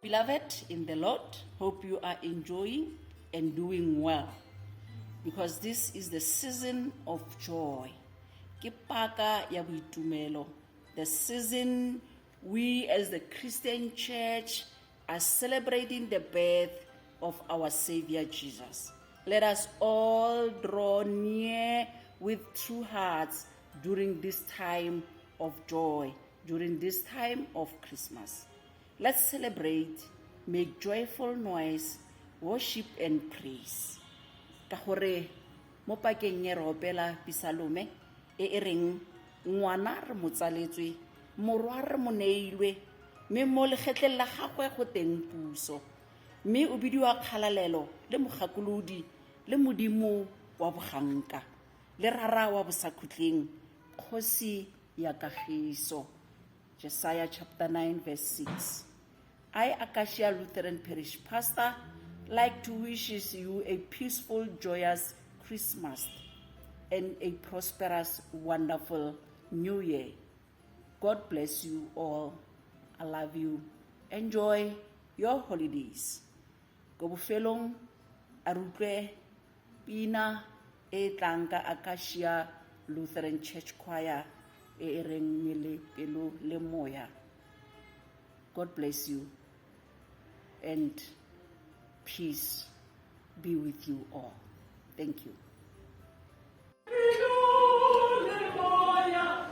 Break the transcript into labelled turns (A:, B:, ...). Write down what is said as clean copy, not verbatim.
A: Beloved in the Lord, hope you are enjoying and doing well because this is the season of joy. Ke paka ya boitumelo. The season we as the Christian church are celebrating the birth of our Savior Jesus. Let us all draw near with true hearts during this time of joy, during this time of Christmas. Let's celebrate, make joyful noise, worship and praise. Ka gore mo pakeng e re opela pisalome e e reng ngwana re mo tsaletswe, morwa re mo neilwe, mme mo legetleng la gagwe go teng puso. Mme o bidiwa kgalalelo le mogakolodi le modimo wa boganka le rara wa bosakhutleng, kgosi ya kagiso. Jesaja chapter 9 verse 6. I, Akasia Lutheran Parish Pastor, like to wishes you a peaceful, joyous Christmas and a prosperous, wonderful New Year. God bless you all. I love you. Enjoy your holidays. Ko bofelong a re utlwe pina e tlang ka Akasia Lutheran Church Choir e e reng mmele pelo le moya. God bless you and peace be with you all. Thank you.
B: Pelo le moya.